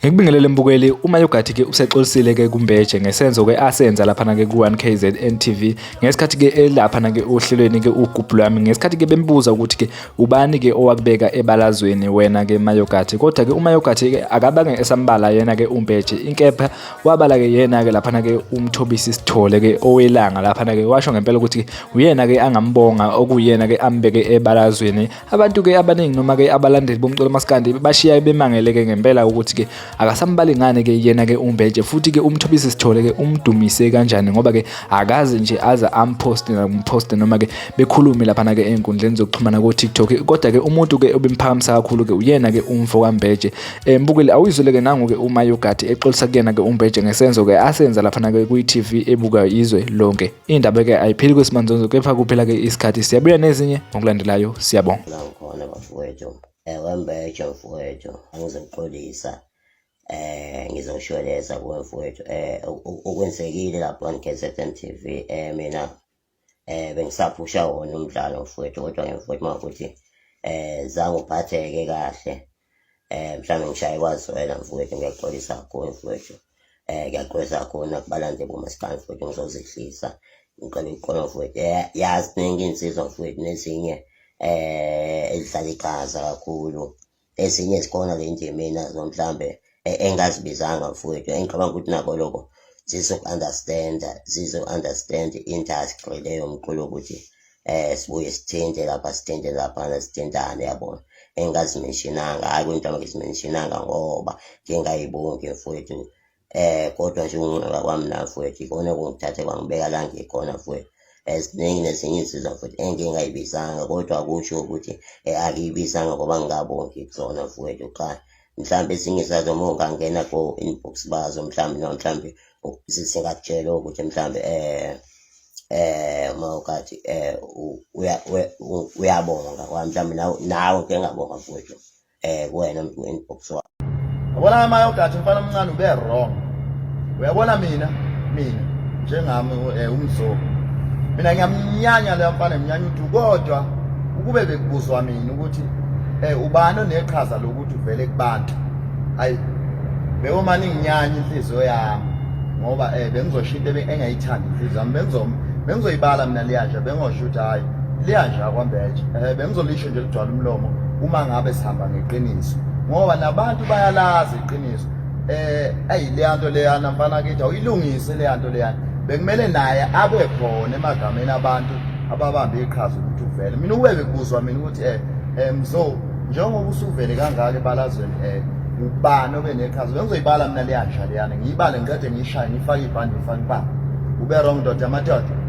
Ngikubingelele mbukeli uma yogathi ke usexolisile ke kuMbeje ngesenzo ke asenza laphana ke ku-1KZN TV ngesikhathi ke elaphana ke ohlelweni ke ugubhu lwami ngesikhathi ke bembuza ukuthi ke ubani ke owakubeka ebalazweni wena ke Mayogathi kodwa ke uMayogathi ke akabange esambala yena ke uMbeje inkepha wabala ke yena ke laphana ke uMthobisi Sithole ke owelanga laphana ke washo ngempela ukuthi uyena ke angambonga okuyena ke ambeke ebalazweni. Abantu ke abaningi noma ke abalandeli bomculo maskandi bashiya bemangele ke ngempela ukuthi ke akasambali ngane ke yena ke uMbeje futhi ke uMthobisi Sithole ke umdumise kanjani ngoba ke akaze nje aze amposte nakumposte noma ke bekhulume laphana ke ey'nkundleni zokuxhumana ko-TikTok kodwa ke umuntu ke obemphakamisa kakhulu ke uyena ke umfo kaMbeje. Mbukeli awuyizwele ke nangu ke uMayogati exolisa kuyena ke uMbeje ngesenzo ke asenza laphana ke kwi-TV ebuka izwe lonke. Indaba ke ayipheli kwesimanzonzo kepha kuphela ke isikhathi siyabuya nezinye ngokulandelayo siyabonga. La ngikhona bafowethu. Ewe Mbeje mfowethu, angizoxolisa ngizoshweleza kuwe mfowethu. Okwenzekile lapha on-KZN TV mina bengisaphusha wona umdlalo mfowethu, kodwa ke mfowethu makuthi zange uphatheke kahle mhlawumbe ngishaye kwazwela mfowethu, ngiyaxolisa kakhulu mfowethu. Ngiyaxolisa kakhulu nakubalandeli bomasikandi mfowethu, ngizozehlisa ngicela uxolo mfowethu. Yazi ziningi iy'nsizwa mfowethu nezinye ezidlala iqhaza kakhulu, ezinye zikhona le ndimeni nazo mhlambe engingazibizanga mfowethu, engicabanga ukuthi nako lokho zizoku-understand-a, zizo-understand i-industry le yomculo ukuthi sibuye sithinte lapha sithinte laphana sithintane yabona, engingazimentionanga. Hhayi ukuthi mhlawumbe ngizimentionanga ngoba ngingayibongi mfowethu. Kodwa nje ukunqoba kwami la mfowethu ikona okungithathe kwangibeka la ngikhona mfowethu. Ziningi nezinye iy'nsizwa mfowethu engingayibizanga kodwa akusho ukuthi angiyibizanga ngoba ngingabongi kuzona mfowethu, cha. Mhlawumbe ezinye zazo uma ungangena ko-inbox bazo mhlawumbe noma mhlawumbe singakutshela ukuthi mhlawumbe uma ukathi uyabonga kwa mhlawumbe nawe nawe ngike ngabonga mfowethu kuwena mntu inbox wakho. Yabona amayogathi mfana omncane ube wrong. Uyabona mina mina njengami umzo. Mina ngiyamnyanya leyo mfana ngimnyanya udu kodwa ukube bekubuzwa mina ukuthi ubani oneqhaza lokuthi uvele kubantu. Ayi bewomane nginyanya inhliziyo yami ngoba bengizosho into engayithandi inhliziyo yami bengizoyibala mina liyanja bengosho ukuthi hayi liyanja kwambeje bengizolisho nje ligcwala umlomo uma ngabe sihamba ngeqiniso ngoba nabantu bayalazi iqiniso. Ayi leya nto leyana mfana kithi awuyilungise leya nto leyana, bekumele naye abe khona emagameni abantu ababambe iqhaza ukuthi uvele. Mina ukube bekubuzwa mina ukuthi Mzo njengoba usuvele kangaka ebalazweni ubani obe neqhaza, bengizoyibala mina leya nja leyana ngiyibale ngiqede ngiyishaye ngiyifake ibhande ngiyifake impama. Ube wrong ndoda yamadoda.